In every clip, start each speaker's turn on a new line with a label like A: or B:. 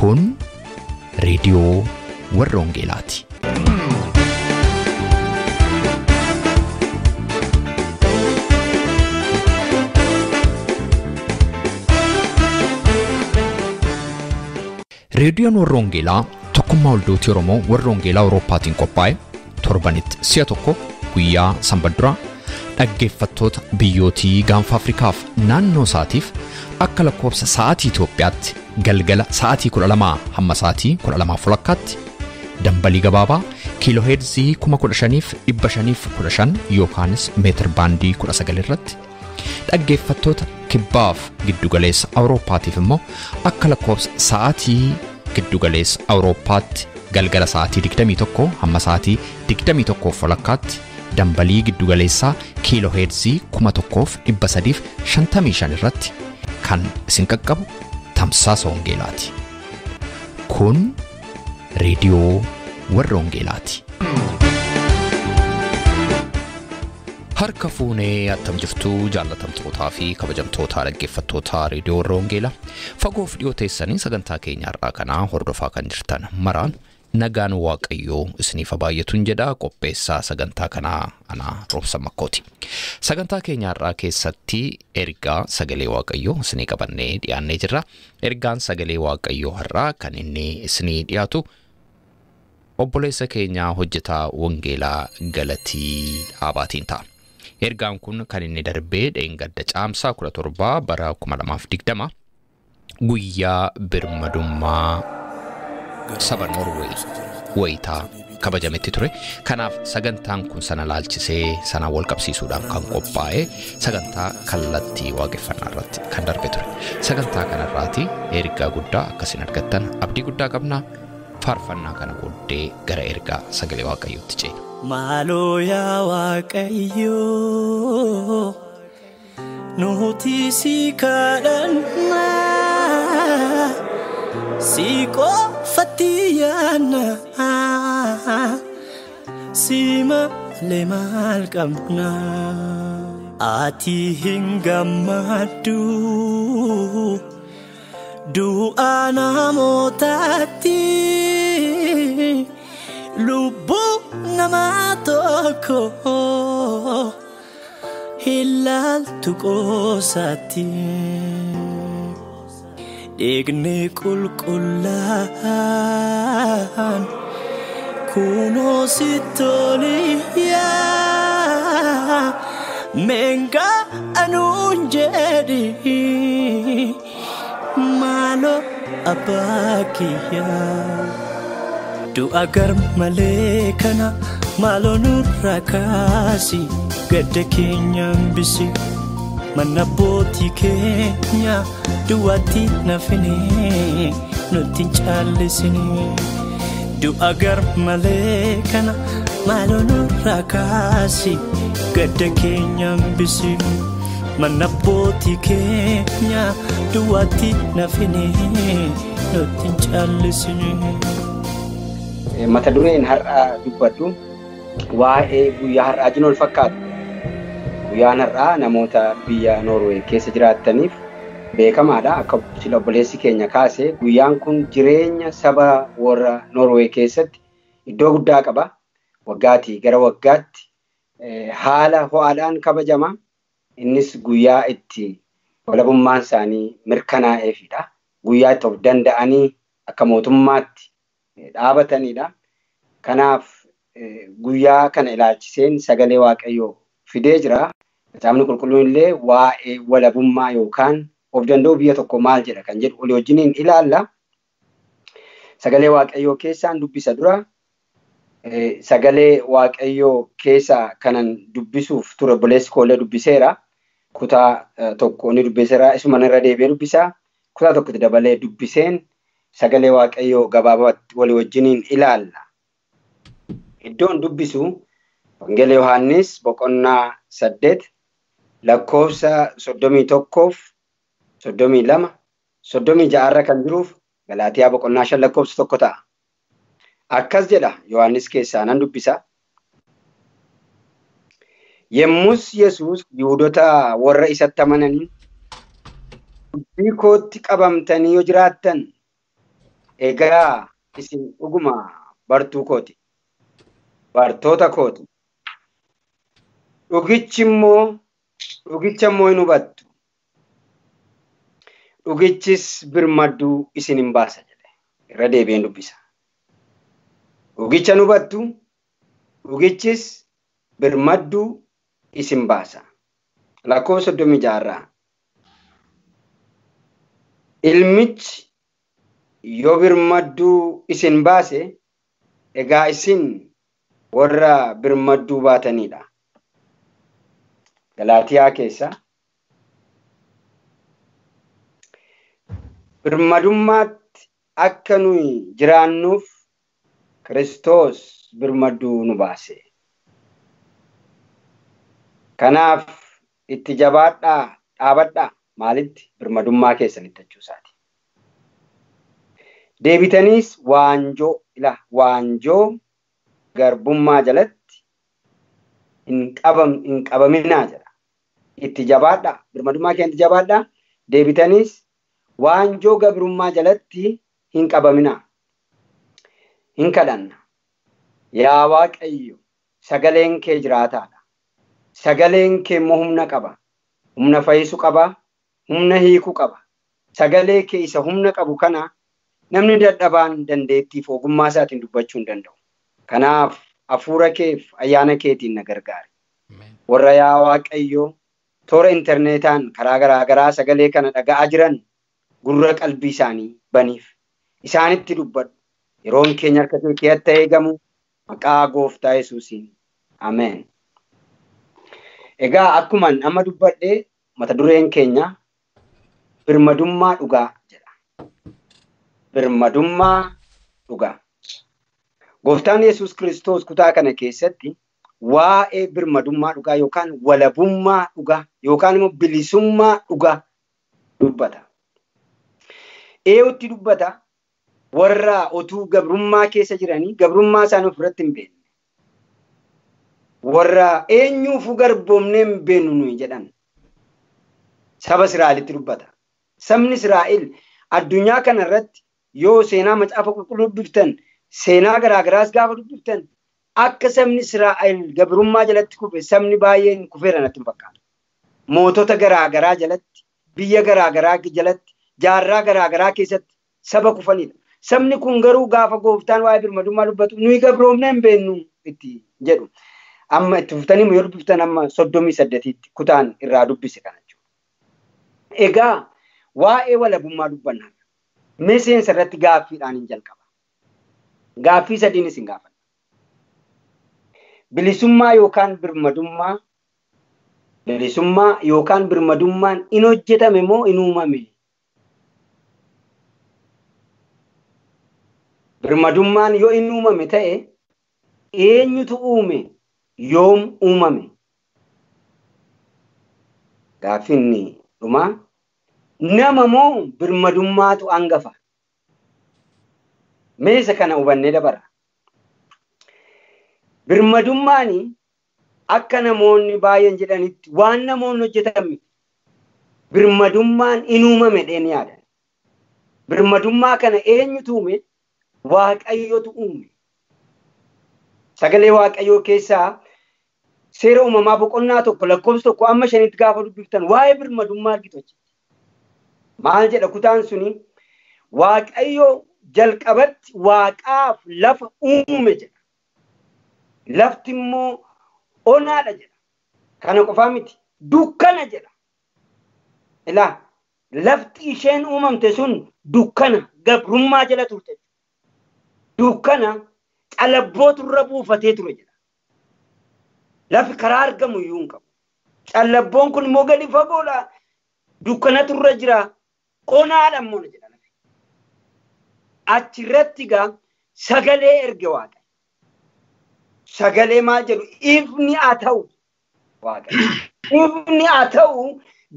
A: Kun reediyoo warra Wangeelaati. Reediyoon warra Wangeelaa tokkummaa waldootii Oromoo warra Wangeelaa Awurooppaatiin qophaa'e torbanitti si'a tokko guyyaa sanbata dhaggeeffattoota biyyootii gaanfa Afrikaaf naannoo isaatiif akka lakkoofsa sa'aatii Itoophiyaatti galgala sa'aatii 12 hamma sa'aatii 12:30 dambalii gabaabaa kiilooheerzii 15,515 yookaanis meetir baandii 19 irratti dhaggeeffattoota kibbaaf giddugaleessa Awurooppaatiif immoo akka lakkoofsa sa'aatii giddugaleessa Awurooppaatti galgala sa'aatii 21 hamma sa'aatii 21:30 dambalii giddugaleessaa kiilooheerzii 1355 irratti kan isin qaqqabu tamsaasa Wangeelaati. Kun reediyoo warra Wangeelaati. Harka fuunee attam jirtuu jaallatamtootaa fi kabajamtoota dhaggeeffattoota reediyoo warra Wangeelaa fagoof dhiyoo teessanii sagantaa keenya har'aa kanaa hordofaa kan jirtan maraan nagaan Waaqayyoo isiniif baay'atuun jedha. Qopheessaa sagantaa kanaa ana Roobsa Makkooti. Sagantaa keenya har'aa keessatti ergaa sagalee Waaqayyoo isinii qabannee dhiyaannee jirra. Ergaan sagalee Waaqayyoo har'aa kan inni isinii dhiyaatu obboleessa keenya hojjetaa Wangeelaa Galatii Dhaabaatiin ta'a. Ergaan kun kan inni darbee dheengadda caamsaa 17 bara 2020 guyyaa birmadummaa saba Noorweey wayitaa kabajametti ture. Kanaaf sagantaan kun sana laalchisee sana wal qabsiisuudhaan kan qophaa'e sagantaa kallattii waaqeffannaa irratti kan darbe ture. Sagantaa kanarraati ergaa guddaa akkasiin argattan abdii guddaa qabna. Faarfannaa kana booddee gara ergaa sagalee Waaqayyootti ceena.
B: Maaloo yaa Waaqayyoo nuti si kadhannaa si qofatti yaanna si malee maal qabna ati hin gammaddu du'a namootaatti lubbuu namaa tokko ilaaltu qoosatti. Dhiigni qulqullaan kunoo si toliyaa meengaa anuun jedhi maaloo abbaa kiyyaa. Du'a garmalee kana maaloo nurraa kaasi gadda keenya hambisi mana abbootii keenya du'aatti nafine nutti hin caallisine. Du'a garmalee kana maaloo nurraa kaasi gadda keenya hambisi mana abbootii keenya du'aatti nafine nutti hin caallisine.
C: Mata dureen har'aa dubbadhu waa'ee guyyaa har'aa jiru wal fakkaata. Guyyaan har'aa namoota biyya Noorweey keessa jiraataniif beekamaadha. Akka sila obboleessi keenya kaase guyyaan kun jireenya saba warra Noorweey keessatti iddoo guddaa qaba. Waggaatii gara waggaatti haala ho'aadhaan kabajama. Innis guyyaa itti walabummaan isaanii mirkanaa'eefidha. Guyyaa itti of danda'anii akka mootummaatti dhaabatanidha. Kanaaf guyyaa kana ilaalchiseen sagalee Waaqayyoo fidee jira. Kitaabni qulqulluun illee waa'ee walabummaa yookaan of danda'uu biyya tokko maal jedha kan jedhu olii wajjiniin ilaalla. Sagalee Waaqayyoo keessaan dubbisa dura. Sagalee Waaqayyoo keessaa kanan dubbisuuf ture obboleessi koollee dubbiseera. Kutaa tokko ni dubbiseera. Isuma irra deebi'ee dubbisa. Kutaa tokkotti dabalee dubbiseen sagalee Waaqayyoo gabaabaatti walii wajjiniin ilaalla. Iddoon dubbisu Wangeela Yohaannis boqonnaa 8 lakkoofsa 31 32 36 irra kan jiruuf Galaatiyaa boqonnaa 5 lakkoofsa 1 ta'a. Akkas jedha Yohaannis keessaa nan dubbisa. Yemmus Yesuus Yihuudoota warra isatti amananii dubbii kootti qabamtanii yoo jiraattan Egaa isin dhuguma bartuu kooti. Bartoota kooti. Dhugichi immoo hin hubattu. Dhugichis birmadduu isin hin baasa jedhe. Irra deebi'een dubbisa. Dhugicha hin hubattu, dhugichis birmadduu isin baasa. Lakkoofsa 36. Ilmichi yoo birmadduu isin baase, egaa isin warra birmadduu baatanidha. Galaatiyaa keessa birmadummaatti akka nuyi jiraannuuf Kiristoos birmadduu nu baase. Kanaaf itti jabaadhaa, dhaabadhaa. Maalitti? Birmadummaa keessanitti jechuusaati. Deebitaniis waanjoo garbummaa jalatti hin qabaminaa jedha. Itti jabaadhaa, birmadummaa keessanitti jabaadhaa. Deebitaniis waanjoo gabrummaa jalatti hin qabaminaa. Hin kadhanna. Yaa Waaqayyo, sagaleen kee jiraataadha. Sagaleen kee immoo humna qaba. Humna fayyisu qaba. Humna hiikuu qaba. Sagalee kee isa humna qabu kana namni dadhabaan dandeettiif ogummaa isaatiin dubbachuu hin danda'u. Kanaaf hafuura keef ayyaana keetiin na gargaari. Warra yaa Waaqayyo toora intarneetaan karaa garaa garaa sagalee kana dhaga'aa jiran gurra qalbii isaanii baniif. Isaanitti dubbadhu. Yeroon keenya harka kee keessatti eegamu maqaa Gooftaa Yesuusiin. Ameen. Egaa akkuma amma dubbadhe mata dureen keenya birmadummaa dhugaa jedha. Birmadummaa dhugaa. Gooftaan Yesuus Kiristoos kutaa kana keessatti waa'ee birmadummaa dhugaa yookaan walabummaa dhugaa yookaan immoo bilisummaa dhugaa dubbata. Eeyutti dubbata? Warra otuu gabrummaa keessa jiranii gabrummaa isaanii ofirratti hin beekne. Warra eenyuufuu garboomnee hin beeknu nuyi jedhan. Saba Israa'elitti dubbata. Sabni Israa'el addunyaa kanarratti yoo seenaa macaafa qulqulluu dubbiftan, seenaa garaagaraas gaafa dubbiftan, akka sabni Israa'el gabrummaa jalatti kufe sabni baay'een kufeera natti hin fakkaatu. Mootota garaagaraa jalatti, biyya garaagaraa jalatti, jaarraa garaagaraa keessatti saba kufanidha. Sabni kun garuu gaafa gooftaan waa'ee birmadummaa dubbatu nuyi gabroomnee hin beeknu itti jedhu. Amma itti fuftanii yoo dubbiftan amma 38tti kutaan irraa dubbise kana jechuudha. Egaa waa'ee walabummaa dubbanna. Miseensa irratti gaaffiidhaan hin jalqaba. Gaaffii sadiin isin gaafadha. Bilisummaa yookaan birmadummaa, bilisummaa yookaan birmadummaan in hojjetame moo in uumame? Birmadummaan yoo in uumame ta'e eenyutu uume? Yoom uumame? Gaaffiin dhumaa nama moo birmadummaatu hangafa? Meesa kana hubannee dabara. Birmadummaan akka namoonni baay'een jedhanitti waan namoonni hojjetan miti. Birmadummaan in uumame dheen yaadan. Birmadummaa kana eenyutu uume? Waaqayyotu uume. Sagalee Waaqayyoo keessaa seera uumamaa boqonnaa 1 lakkoofsa 1 amma 5tti gaafa dubbiftan waa'ee birmadummaa argitu achitti. Maal jedha kutaan suni? Waaqayyo jalqabatti waaqaaf lafa uume jedha. Lafti immoo onaadha jedha. Kana qofaa miti, dukkana jedha. Ilaa lafti isheen uumamte sun dukkana gabrummaa jala turte. Dukkana calabbootu irra buufatee ture jedha. Lafi karaa argamu iyyuu hin qabu. Calabboon kun immoo gadi fagoodha. Dukkanatu irra jira. Onaadha immoo jedha lafi. Achirratti egaa sagalee erge Waaqayyo. Sagalee maal jedhu? Ifni haa ta'u Waaqayyo. Ifni haa ta'u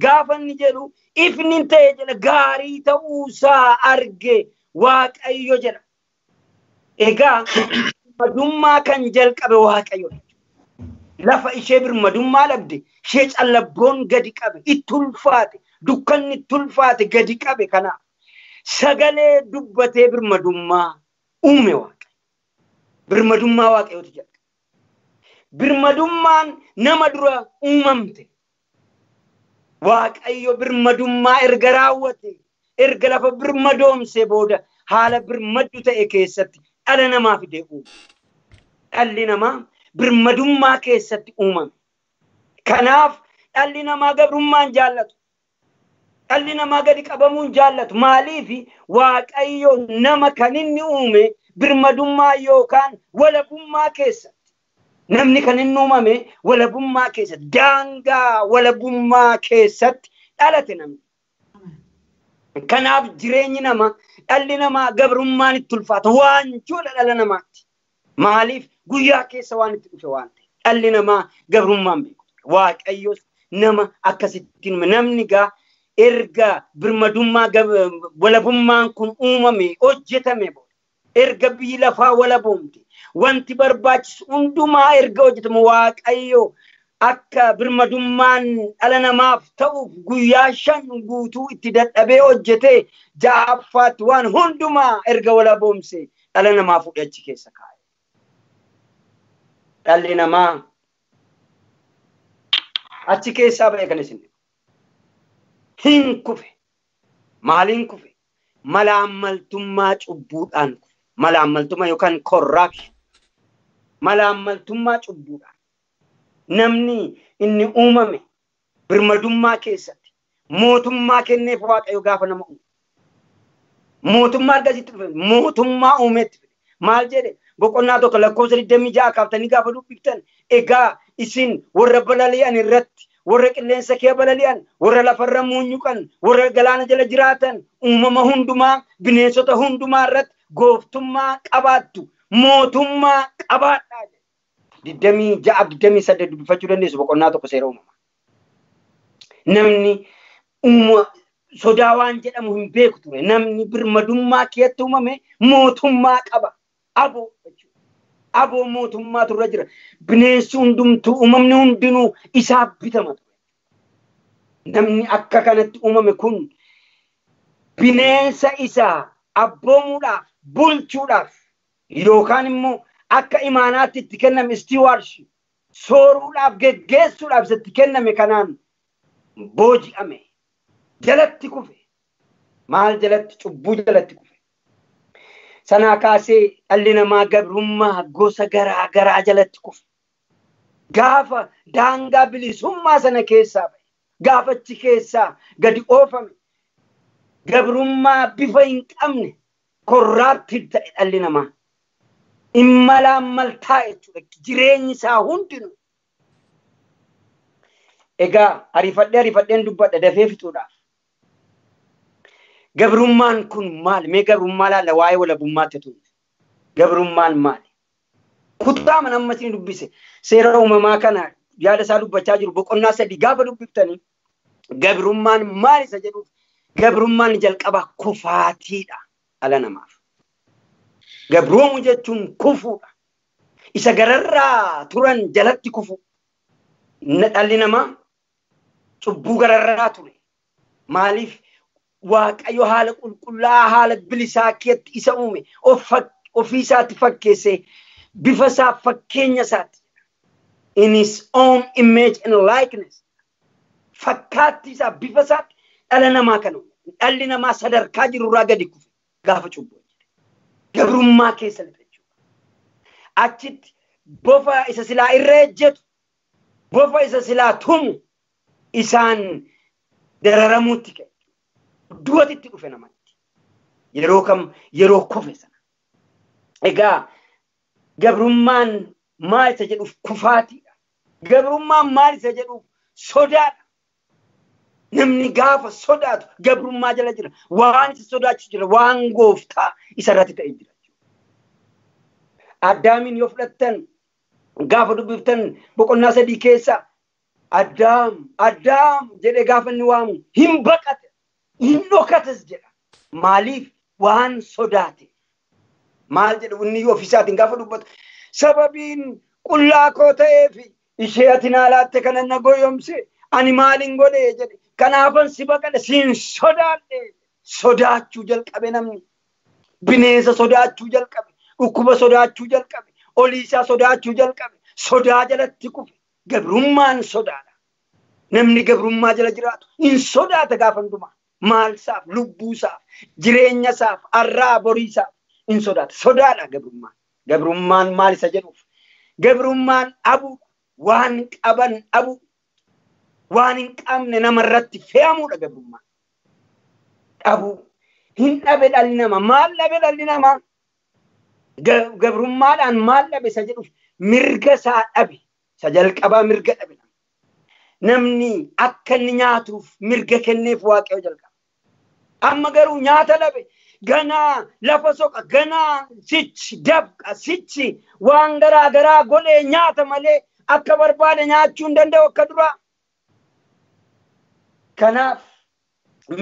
C: gaafa inni jedhu ifni ta'e jedha, gaarii ta'uusaa arge Waaqayyo jedha. Egaa birmadummaa kan jalqabe Waaqayyo. Lafa ishee birmadummaa dhabde, ishee callabboon gadi qabe, itti ulfaate, dukkanni itti ulfaate gadi qabe. Kanaaf Sagalee dubbatee birmadummaa uume Waaqayyo. Birmadummaa Waaqayyooti jedha. Birmadummaan nama dura uumamte. Waaqayyo birmadummaa erga raawwate, erga lafa birmadoomsee booda haala birmaddu ta'e keessatti dhala namaa fidee uume. Dhalli namaa birmadummaa keessatti uumame. Kanaaf dhalli namaa gabrummaan jaallatu. Dhalli namaa gadi qabamuun jaallatu. Maaliif Waaqayyo nama kan inni uume birmadummaa yookaan walabummaa keessatti. Namni kan inni uumame walabummaa keessatti, daangaa walabummaa keessatti dhalate namni. Kanaaf jireenyi namaa, dhalli namaa gabrummaan itti ulfaata. Waanjoodha dhala namaatti. Maaliif guyyaa keessa waan itti dhufe waan ta'e. Dhalli namaa gabrummaan beeku. Waaqayyos nama akkasittiin uume. Namni gaa erga birmadummaa walabummaan kun uumame hojjetame booda, erga biyyi lafaa walaboomte, wanti barbaachisu hundumaa erga hojjetame, Waaqayyo akka birmadummaan dhala namaaf ta'uuf guyyaa 5 guutuu itti dadhabee hojjetee 6ffaatti waan hundumaa erga walaboomse dhala namaa fuudhee achi keessa kaa'e. Dhalli namaa achi keessaa ba'e kan isin hin kufe. Maaliin kufe? Malaammaltummaa cubbuudhaan kufe. Malaammaltummaa yookaan corruption. Malaammaltummaa cubbuudhaan. Namni inni uumame birmadummaa keessatti mootummaa kenneef Waaqayyo gaafa nama uume. Mootummaa argasitti dhufe, mootummaa uumeetti fide. Maal jedhe? Boqonnaa 1 lakkoofsa 26 kaaftanii gaafa dubbiftan, egaa isin warra balali'an irratti, warra qilleensa kee balali'an, warra lafarra muunyuqan, warra galaana jala jiraatan, uumama hundumaa, bineensota hundumaa irratti gooftummaa qabaattu, mootummaa qabaadhaa jedhe. 26 28 dubbifachuu dandeessu boqonnaa 1 seera uumamaa. Namni uuma sodaa waan jedhamu hin beeku ture. Namni birmadummaa keessatti uumame mootummaa qaba. Aboo jechuudha. Aboo mootummaatu irra jira. Bineensi hundumtuu, uumamni hundinuu isaaf bitama ture. Namni akka kanatti uumame kun bineensa isaa abboomuudhaaf, bulchuudhaaf yookaan immoo akka imaanaatti itti kenname stewardship sooruudhaaf, geggeessuudhaaf itti kenname kanaan booji'ame. Jalatti kufe. Maal jalatti? Cubbuu jalatti kufe. Sanaa kaasee dhalli namaa gabrummaa gosa garaa garaa jalatti kufe. Gaafa daangaa bilisummaa sana keessaa ba'e, gaafa achi keessaa gadi oofame, gabrummaa bifa hin qabne corrupted ta'e dhalli namaa. Immalaamaltaa jechuudha. Jireenyi isaa hundinuu. Egaa ariifadheen dubbadha dafee fixuudhaaf. Gabrummaan kun maali? Mee gabrummaa laalla waa'ee walabummaatti tun. Gabrummaan maali? Kutaa mana amma isin dubbise seera uumamaa kana yaada isaa dubbachaa jiru boqonnaa 3 gaafa dubbiftanii gabrummaan maali isa jedhuuf, gabrummaan jalqabaa kufaatiidha dhala namaaf. Gabroomu jechuun kufuudha. Isa gararraa turan jalatti kufu. Dhalli namaa cubbuu gararraa ture. Maaliif? Waaqayyo haala qulqullaa'aa, haala bilisaa keessatti isa uume, ofii isaatti fakkeesse, bifa isaa fakkeenya isaatti. In his own image and likeness. Fakkaatti isaa, bifa isaatti dhala namaa kan uume. Dhalli namaa sadarkaa jirurraa gadi kufe gaafa cubbuu hojjete. Gabrummaa keessa lixe jechuudha. Achitti bofa isa silaa irra ejjetu, bofa isa silaa tumu isaan dararamuutti ka'e. Du'atti dhufe namatti. Yeroo kam? Yeroo kufe sana. Egaa gabrummaan maal isa jedhuuf kufaatiidha. Gabrummaan maal isa jedhuuf sodaadha. Namni gaafa sodaatu gabrummaa jala jira. Waan isa sodaachisu jira. Waan gooftaa isa irratti ta'e jira. Addaamiin yoo fudhattan gaafa dubbiftan boqonnaa 3 keessa Addaam, Addaam jedhee gaafa inni waamu hin baqate, hin dhokates jedha. Maaliif? Waan sodaate. Maal jedhu inni ofiisaatiin gaafa dubbatu, sababiin qullaa koo ta'eef ishee ati naa laatte kana na goyomse, ani maalin godhe jedhe, kanaafan si baqadhe, siin sodaadhe, Sodaachuu jalqabe namni. Bineensa sodaachuu jalqabe. Dhukkuba sodaachuu jalqabe. Oliisaa sodaachuu jalqabe. Sodaa jalatti kufe. Gabrummaan sodaadha. Namni gabrummaa jala jiraatu hin sodaata gaafa hundumaa. Maalsaaf, lubbuusaaf, jireenyasaaf, arraa boriisaaf hin sodaata. Sodaadha gabrummaan. Gabrummaan maal isa jedhuuf? Gabrummaan dhabuudha. Waan qaban dhabu. Waan hin qabne namarratti fe'amuudha gabrummaan. Dhabuu. Hin dhabe dhalli namaa. Maal dhabe dhalli namaa? Gabrummaadhaan maal dhabe isa jedhuuf? Mirga isaa dhabe. Isa jalqabaa mirga dhabe. Namni akka inni nyaatuuf mirga kenneef Waaqayyo jalqaba. Amma garuu nyaata dhabe. Ganaa lafa soqa, ganaa sichi dabqa, sichi waan garaa garaa godhee nyaata malee akka barbaade nyaachuu hin danda'u akka duraa. Kanaaf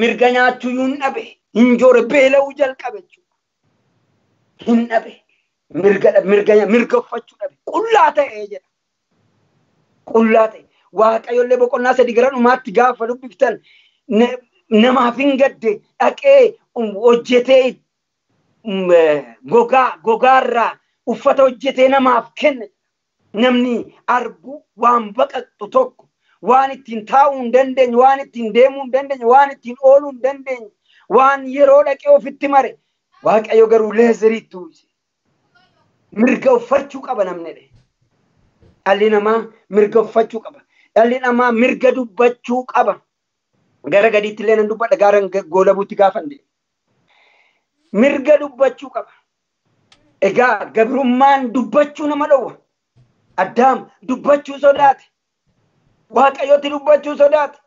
C: mirga nyaachuu hin dhabe, hin joore, beela'uu jalqabe jechuudha. Hin dhabe, mirga uffachuu dhabe, qullaa ta'ee jedha. Qullaa ta'e. Waaqayyollee boqonnaa 3 gara dhumaatti gaafa dubbiftan namaaf hin gadde dhaqee hojjetee gogaarraa uffata hojjetee namaaf kenne. Namni argu waan baqaqxu tokko, waan ittiin taa'uu hin dandeenye, waan ittiin deemuu hin dandeenye, waan ittiin ooluu hin dandeenye, waan yeroo dhaqee ofitti mare. Waaqayyo garuu leezeriitti uwwise. Mirga uffachuu qaba namni jedhe. Dhalli namaa mirga uffachuu qaba. Dhalli namaa mirga dubbachuu qaba. Gara gadiitti illee nan dubbadha, gara goolabuutti gaafa hin deemu. Mirga dubbachuu qaba. Egaa gabrummaan dubbachuu nama dhowwa. Addaam dubbachuu sodaate. Waaqayyotti dubbachuu sodaate.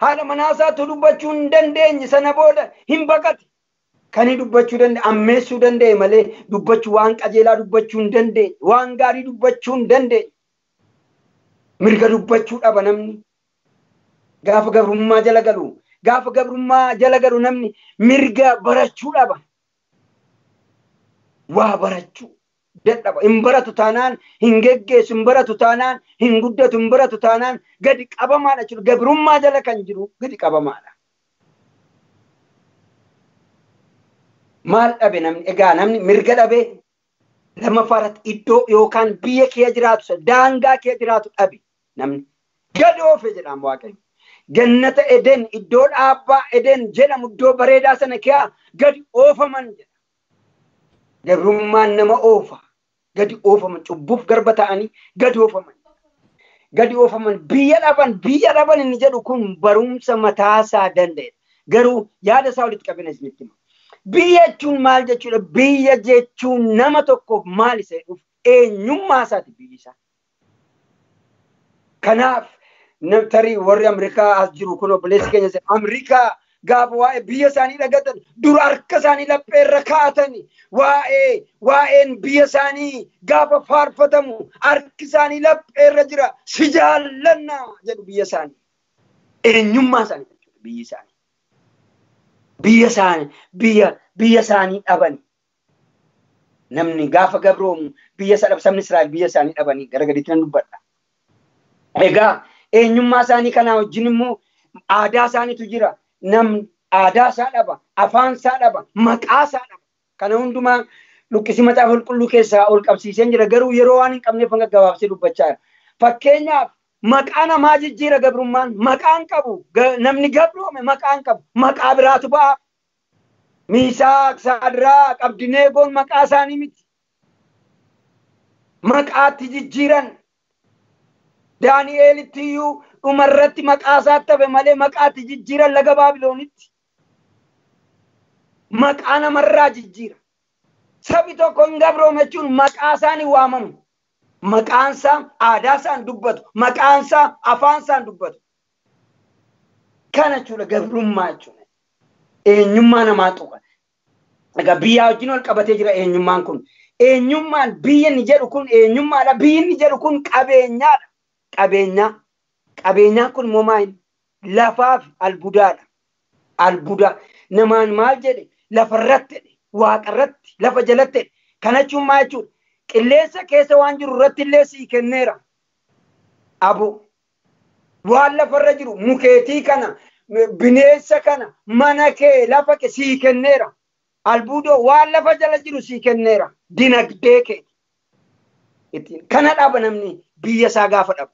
C: Haadha manaasaatti dubbachuu hin dandeenye, sana booda hin baqate. Kan dubbachuu danda'e, ammeessuu danda'e malee dubbachuu waan qajeelaa dubbachuu hin dandeenye, waan gaarii dubbachuu hin dandeenye. Mirga dubbachuu dhaba namni. Gaafa gabrummaa jala galu, gaafa gabrummaa jala galu namni mirga barachuu dhaba. Waa barachuu dadhaba. Hin baratu taanaan hin geggeessu, hin baratu taanaan hin guddatu, hin baratu taanaan gadi qabamaadha jechuudha. Gabrummaa jala kan jiru gadi qabamaadha. Maal dhabe namni? Egaa namni mirga dhabe. Lammaffaa irratti iddoo yookaan biyya kee jiraatu, daangaa kee jiraatu dhabe namni. Gadi oofe jedhaan Waaqayyo. Gannata Eden, iddoo dhaabbaa Eden jedhamu, iddoo bareedaa sana kee gadi oofaman jedha. Gabrummaan nama oofa. Gadi oofaman, cubbuuf garba ta'anii gadi oofaman. Gadi oofaman, biyya dhaban, biyya dhaban inni jedhu kun barumsa mataasaa danda'e. Garuu yaada isaa walitti qabina isinitti hima. Biyya jechuun maal jechuudha? Biyya jechuun nama tokkoof maal isa jedhuuf eenyummaa isaati biyyi isaa. Kanaaf tarii warri Ameerikaa as jiru kun obboleessi keenya Ameerikaa gaafa waa'ee biyya isaanii dhagatan dura harka isaanii lapheerra kaa'atanii waa'een biyya isaanii gaafa faarfatamu harki isaanii lapheerra jira, si jaallanna jedhu biyya isaanii. Eenyummaa isaanii jechuudha biyyi isaanii. Biyya isaanii, biyya isaanii dhabani. Namni gaafa gabroomu biyya isaa dhabu, sabni Israa'el biyya isaanii dhabanii gara gadiitti nan dubbadha. Egaa eenyummaa isaanii kanaa wajjin immoo aadaa isaaniitu jira. Namni aadaa isaa dhaba, afaan isaa dhaba, maqaa isaa dhaba. Kana hundumaa luqqisii macaafa qulqulluu keessaa ol qabsiiseen jira. Garuu yeroo waan hin qabneef hanga gabaabsee dubbachaa jira. Fakkeenyaaf maqaa namaa jijjiira gabrummaan. Maqaan qabu, namni gabroome maqaan qabu, maqaa biraatu ba'a. Miisaaq, Saadiraaq, Abdineegoon maqaa isaanii miti. Maqaatti jijjiiran. Daani'eelitti iyyuu dhumarratti maqaa isaatti hafe malee maqaatti jijjiiran laga Baabiloonitti. Maqaa namarraa jijjiira. Sabi tokko hin gabroome jechuun maqaa isaan hin waamamu. Maqaan isaa aadaa isaan dubbatu, maqaan isaa afaan isaan dubbatu. Kana jechuudha gabrummaa jechuudha. Eenyummaa namaa tuqa. Egaa biyyaa wajjin wal qabatee jira eenyummaan kun. Eenyummaan biyya inni jedhu kun eenyummaadha. Biyyi inni jedhu kun qabeenyaadha. Qabeenyaa. Qabeenyaan kun immoo maali? Lafaaf albuudaadha. Albuudaa. Namaan maal jedhe? Lafarratti jedhe, waaqarratti, lafa jalatti jedhe. Kana jechuun maal jechuudha? Qilleensa keessa waan jiru irratti illee sii kenneera. Abo. Waan lafarra jiru mukeetii kana, Bineensa kana mana kee lafa kee sii kenneera. Albuudoo waan lafa jala jiru sii kenneera. Dinagdee kee. Kana dhaba namni biyya isaa gaafa dhabu.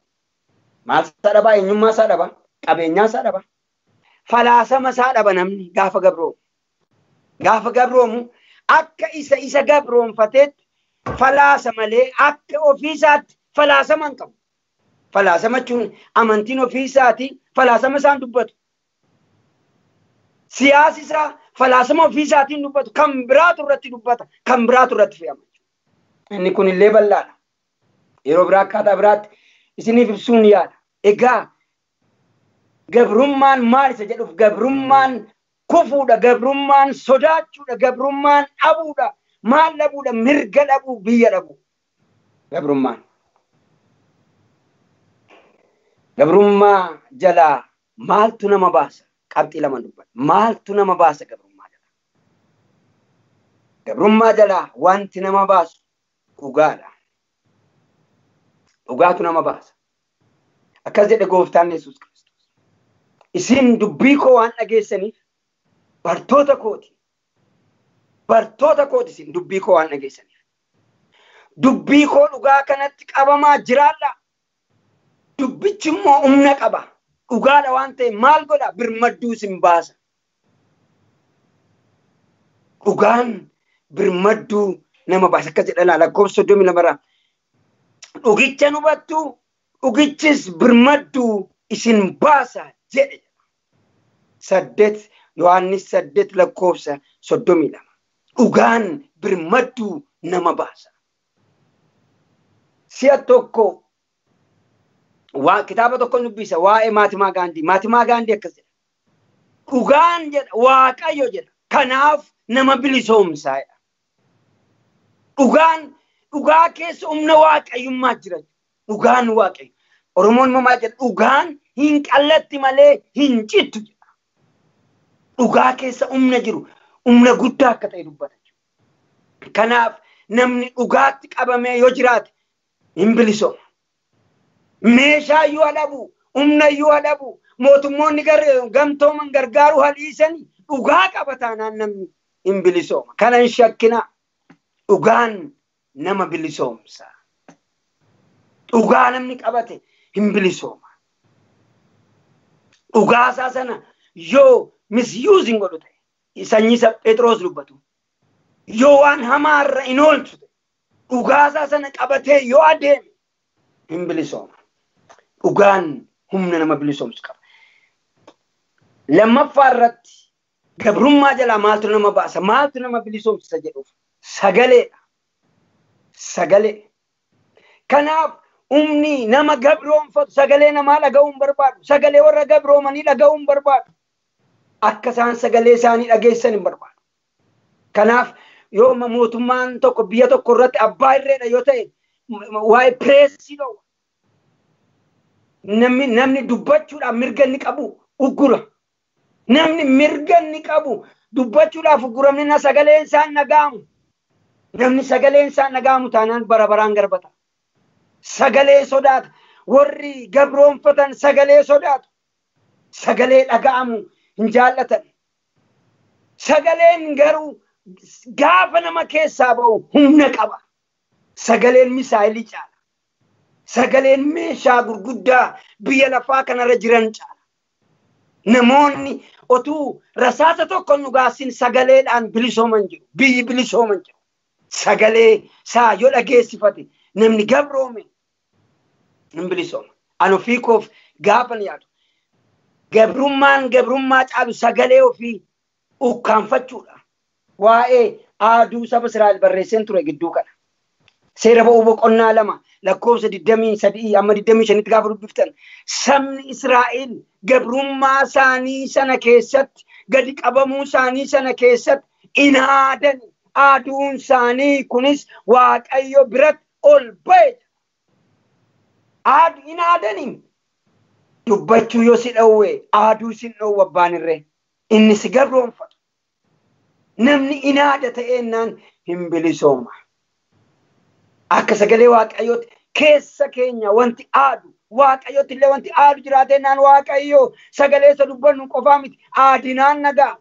C: Maal isaa dhaba? Eenyummaa isaa dhaba. Qabeenyaa isaa dhaba. Falaasama isaa dhaba namni gaafa gabroomu. Gaafa gabroomu akka isa gabroonfateetti falaasa malee akka ofiisaatti falaasama hin qabu. Falaasama jechuun amantiin ofiisaati falaasama isaan dubbatu. Siyaasi isaa falaasama ofiisaatiin dubbatu kan biraatu irratti dubbata kan biraatu irratti fe'ama. Inni kun illee bal'aadha. Yeroo biraa akkaataa biraatti isiniif ibsuun yaada. Egaa gabrummaan maal isa jedhuuf gabrummaan kufuudha, gabrummaan sodaachuudha, gabrummaan dhabuudha. Maal dhabuudha? Mirga dhabuu, biyya dhabuu. Gabrummaan. Gabrummaa jalaa maaltu nama baasa? Qabxii lama dubbata. Maaltu nama baasa gabrummaa jalaa? Gabrummaa jalaa wanti nama baasu dhugaadha. Dhugaatu nama baasa. Akkas jedhe gooftaan Yesuus Kiristoos. Isin dubbii koo waan dhageessaniif bartoota kooti. Bartoota kooti isin dubbii koo waan dhageessaniif. Dubbii koo dhugaa kanatti qabamaa jiraadha. Dubbichi immoo humna qaba. Dhugaadha waan ta'e maal godha? Birmadduu isin baasa. Dhugaan birmadduu nama baasa. Akkas jedha lakkoofsa 32 irraa. Dhugicha hubattu, dhugichis birmadduu isin baasa jedhe. 8 Yohaannis 8 lakkoofsa 32. Dhugaan birmadduu nama baasa. Si'a tokko waa kitaaba tokko dubbisa waa'ee Mahatma Gaandii. Mahatma Gaandii akkas jedha. Dhugaan jedha Waaqayyo jedha. Kanaaf nama bilisoomsaa jedha. Dhugaan dhugaa keessa humna waaqayyummaa jira. Dhugaan Waaqayyo. Oromoon maal jedha? Dhugaan hin qallatti malee hin cittu jedha. Dhugaa keessa humna jiru humna guddaa akka ta'e dubbata. Kanaaf namni dhugaatti qabamee yoo jiraate hin bilisooma. Meeshaa iyyuu dhabu, humna iyyuu dhabu, mootummoonni gamtooman gargaaruu haliisanii dhugaa qaba taanaan namni hin bilisooma. Kana hin shakkinaa. Dhugaan nama bilisoomsa. Dhugaa namni qabate hin bilisooma. Dhugaa isaa sana yoo misyuuziin godhu ta'e sanyii isa Phexros dubbatu yoo waan hamaarra hin oolchu ta'e dhugaa isaa sana qabatee yoo adeeme hin bilisooma. Dhugaan humna nama bilisoomsu qaba. Lammaffaa irratti gabrummaa jalaa maaltu nama baasa? Maaltu nama bilisoomsa jedhuuf sagaleedha. Sagalee. Kanaaf humni nama gabroonfatu sagalee namaa dhaga'uu hin barbaadu. Sagalee warra gabroomanii dhaga'uu hin barbaadu. Akka isaan sagalee isaanii dhageessan hin barbaadu. Kanaaf yoo mootummaan tokko biyya tokko irratti abbaa irreedha yoo ta'e waa'ee pireesii dhowwa. Namni dubbachuudhaaf mirga inni qabu uggura. Namni mirga inni qabu dubbachuudhaaf ugguramni sagaleen isaan dhaga'amu. Namni sagaleen isaan dhaga'amu taanaan bara baraan garbata. Sagalee sodaata. Warri gabroonfatan sagalee sodaatu. Sagalee dhaga'amu hin jaallatan. Sagaleen garuu gaafa nama keessaa ba'u humna qaba. Sagaleen misaayilii caala. Sagaleen meeshaa gurguddaa biyya lafaa kanarra jiran caala. Namoonni otuu rasaasa tokko nu gaasin sagaleedhaan bilisooman jiru. Biyyi bilisooman jiru. Sagalee isaa yoo dhageessifate namni gabroome hin bilisooma. Ani ofii koof gaafan yaadu. Gabrummaan gabrummaa caalu sagalee ofii ukkaanfachuudha. Waa'ee aaduu saba Israa'el barreesseen ture gidduu kana. Seera ba'uu boqonnaa 2 lakkoofsa 23 amma 25tti gaafa dubbiftan sabni Israa'el gabrummaa isaanii sana keessatti gadi qabamuu isaanii sana keessatti in aadan. Aaduun isaanii kunis Waaqayyo biratti ol ba'e. Aadu in aadanii dubbachuu yoo si dhowwe aaduu si dhowwa abbaan irree inni si gabroonfatu. Namni in aada ta'eennaan hin bilisooma. Akka sagalee Waaqayyootti keessa keenya wanti aadu Waaqayyotti illee wanti aadu jiraatee naan Waaqayyo sagalee isa dubbannu qofaa miti. Aadinaan nagaa.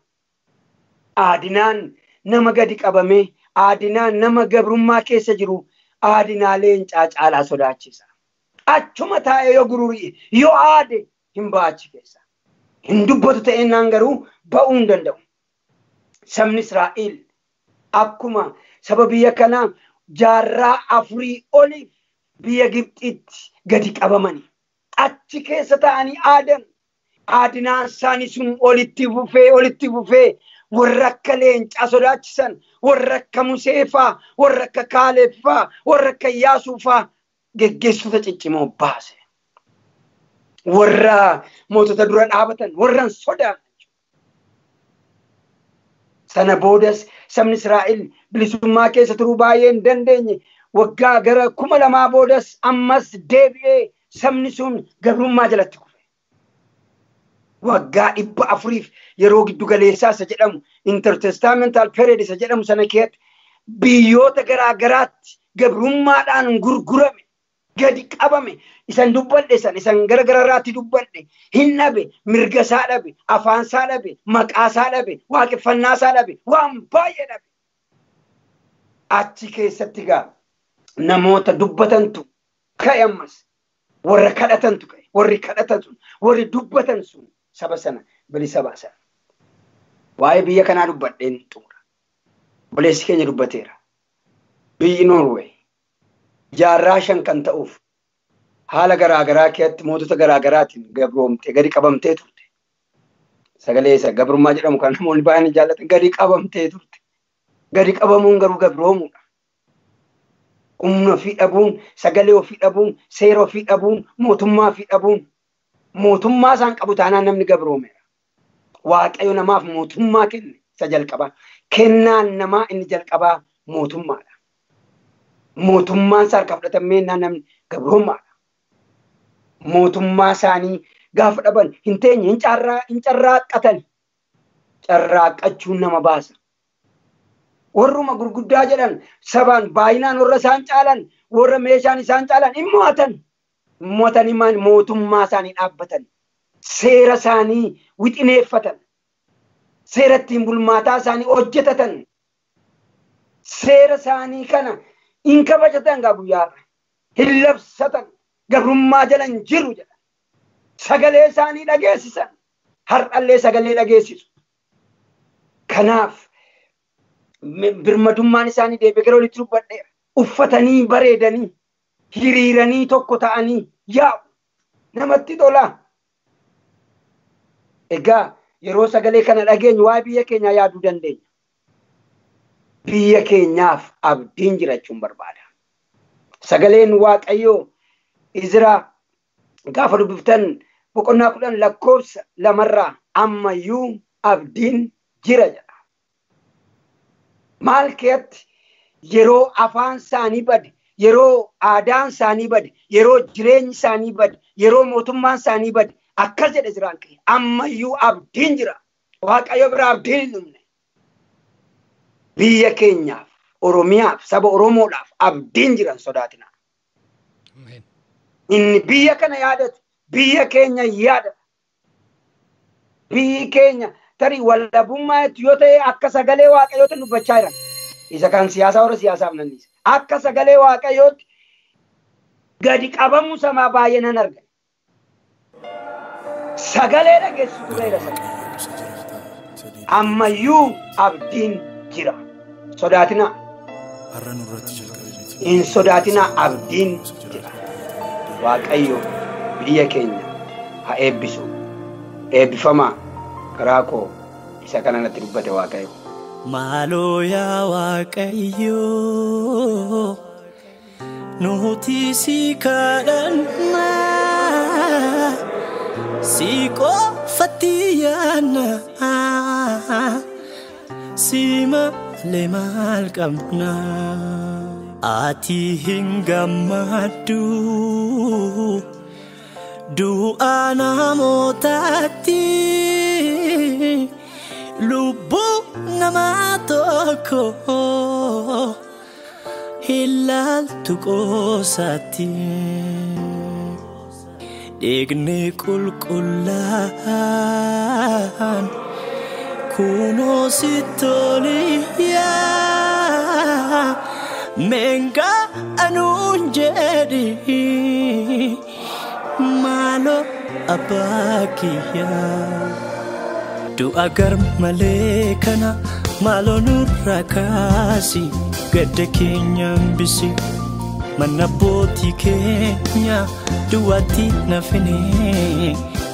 C: Aadinaan nama gadi qabame, aadinaan nama gabrummaa keessa jiru, aadinaa leencaa caalaa sodaachisa. Achuma taa'ee yoo gururi'e, yoo aade hin ba'achi keessa. Hin dubbatu ta'ennaan garuu ba'uu hin danda'u. Sabni Israa'el akkuma saba biyya kanaa jaarraa 4 oliif biyya Gibxitti gadi qabamani. Achi keessa taa'anii aadan. Aadinaan isaanii sun olitti fufee warra akka leencaa sodaachisan, warra akka Musee faa, warra akka Kaaleeb faa, warra akka Iyyaasuu faa geggeessitoota ciccimoo baase. Warra mootota dura dhaabatan, warra hin sodaanne. Sana boodas sabni Israa'el bilisummaa keessa turuu baay'ee hin dandeenye. Waggaa gara 2000 boodas ammas deebi'ee sabni sun gabrummaa jalatti kufe. Waggaa 400 yeroo giddu galeessaa isa jedhamu intertestamental period isa jedhamu sana keessatti biyyoota garaa garaatti gabrummaadhaan gurgurame, gadi qabame. Isan dubbadhe san, isan gara gararraatti dubbadhe hin dhabe, mirga isaa dhabe, afaan isaa dhabe, maqaa isaa dhabe, waaqeffannaa isaa dhabe, waan baay'ee dhabe. Achi keessatti gaa namoota dubbatantu ka'e, ammas warra kadhatantu ka'e, warri kadhatan sun, warri dubbatan sun saba sana bilisa baasan. Waa'ee biyya kanaa dubbadheen xumura. Obboleessi keenya dubbateera. Biyyi Noorweey jaarraa 5 kan ta'uuf haala garaa garaa keessatti mootota garaa garaatiin gabroomtee gadi qabamtee turte. Sagalee isa gabrummaa jedhamu kan namoonni baay'een jaallatan gadi qabamtee turte. Gadi qabamuun garuu gabroomuudha. Humna ofii dhabuun, sagalee ofii dhabuun, seera ofii dhabuun, mootummaa ofii dhabuun, mootummaa isaan qabu taanaan namni gabroomeera. Waaqayyo namaaf mootummaa kenne isa jalqabaa. Kennaan namaa inni jalqabaa mootummaadha. Mootummaan isaa harkaa fudhatamee namni gabroomaadha. Mootummaa isaanii gaafa dhaban hin teenye, hin carraaqqatan. Carraaqqachuun nama baasa. Warruma gurguddaa jedhan sabaan baay'inaan warra isaan caalan, warra meeshaan isaan caalan hin mo'atan. Mo'atanii mootummaa isaanii dhaabbatan. Seera isaanii wixineeffatan. Seera ittiin bulmaataa isaanii hojjetatan. Seera isaanii kana hin kabajatan gaa guyyaarra. Hin labsatan. Gabrummaa jala hin jiru jedhan. Sagalee isaanii dhageessisan. Har'allee sagalee dhageessisu. Kanaaf birmadummaan isaanii deebi'ee gara olitti dubbadheera. Uffatanii bareedanii, hiriiranii tokko ta'anii yaa'u. Namatti tola. Egaa yeroo sagalee kana dhageenyu waa'ee biyya keenyaa yaaduu dandeenya. Biyya keenyaaf abdiin jirachuun barbaada. Sagaleen Waaqayyoo Izraa gaafa dubbiftan boqonnaa 10 lakkoofsa 2 ammayyuu abdiin jira jedha. Maal keessatti yeroo afaan isaanii bade, yeroo aadaan isaanii bade, yeroo jireenyi isaanii bade, yeroo mootummaan isaanii bade akkas jedhe Izraan kee ammayyuu abdiin jira. Waaqayyo biraa abdiin hin dhumne. Biyya keenyaaf, Oromiyaaf, saba Oromoodhaaf abdiin jiran sodaatina. Inni biyya kana yaadatu, biyya keenya yaadata. Biyyi keenya tarii wallabummaa yoo ta'e akka sagalee Waaqayyootti dubbachaa jiran. Isa kan siyaasaa warra siyaasaaf nanniisa. Akka sagalee Waaqayyootti gadi qabamuu samaa baay'ee nan arga. Sagalee dhageessisu tureera sana. Ammayyuu abdiin jira. Sodaatinaa. Hin sodaatinaa, abdiin jira. Waaqayyo biyya keenya haa eebbisu. Eebbifamaa karaa koo isa kana natti dubbate Waaqayyo.
B: Maaloo yaa Waaqayyo nuti si kadhanna, si qofatti yaanna, si malee maal qabna? Ati hin gammaddu du'a namootaatti, lubbuu namaa tokko ilaaltu qoosatti. Dhiigni qulqullaan kunoo sitti yaa meengaa anuun jedhi maaloo abbaa kiyyaa. Du'a garmalee kana maaloo nurraa kaasi gadda keenya hambisi mana abbootii keenya du'aatti nafine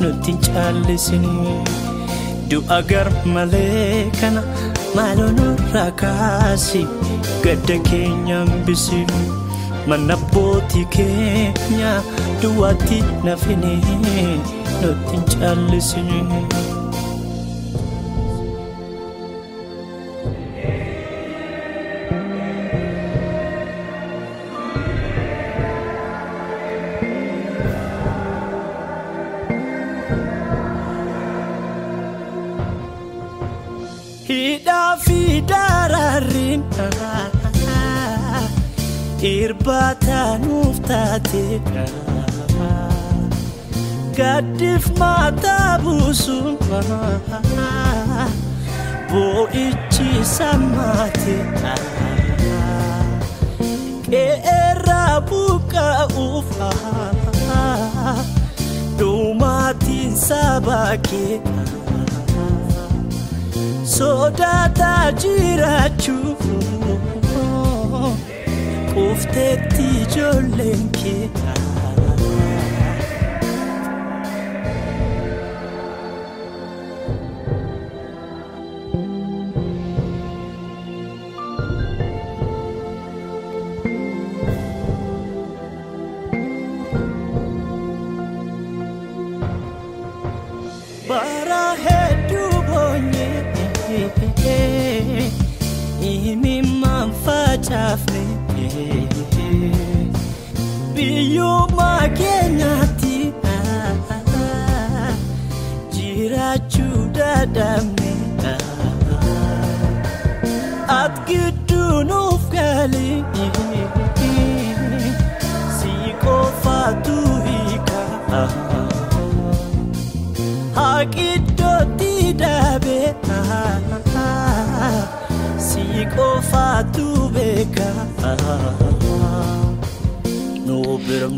B: nutti hin caallisine. Du'a garmalee kana maaloo nurraa kaasi gadda keenya hambisi mana abbootii keenya du'aatti nafine nutti hin caallisine. Hidhaa fi daraarriin irbaata nuuf taate gaddif mataa buusuun boo'ichi sammaate qe'eerraa buqqa'uuf dhumaatiin saba kee. Sodaataa jiraachuu quufteetti ijoolleen kee. Bara hedduu boonyee imimmaan facaafne biyyuma keenyatti jiraachuu dadhabne ati gidduu nuuf gali si qofaatu hiika. Haqi iddootti dhabe si qofaatu beeka.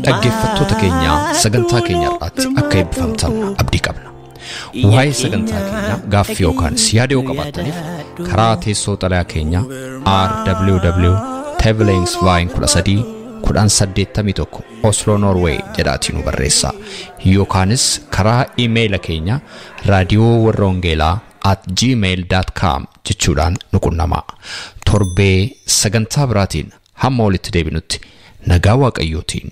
A: Dhaggeeffattoota keenya sagantaa keenya irratti akka eebbifamtan abdii qabna. Waa'ee sagantaa keenyaa gaaffii yookaan yaada yoo qabaattaniif karaa teessoo xalayaa keenyaa RWW Tevelingsveien 13 1081 Oslo Norway jedhaatii nu barreessaa. Yookaanis karaa iimeeyila keenya raadiyoo warra wangeelaa @gmail.com jechuudhaan nu qunnamaa. Torbee sagantaa biraatiin hamma walitti deebinutti nagaa Waaqayyootiin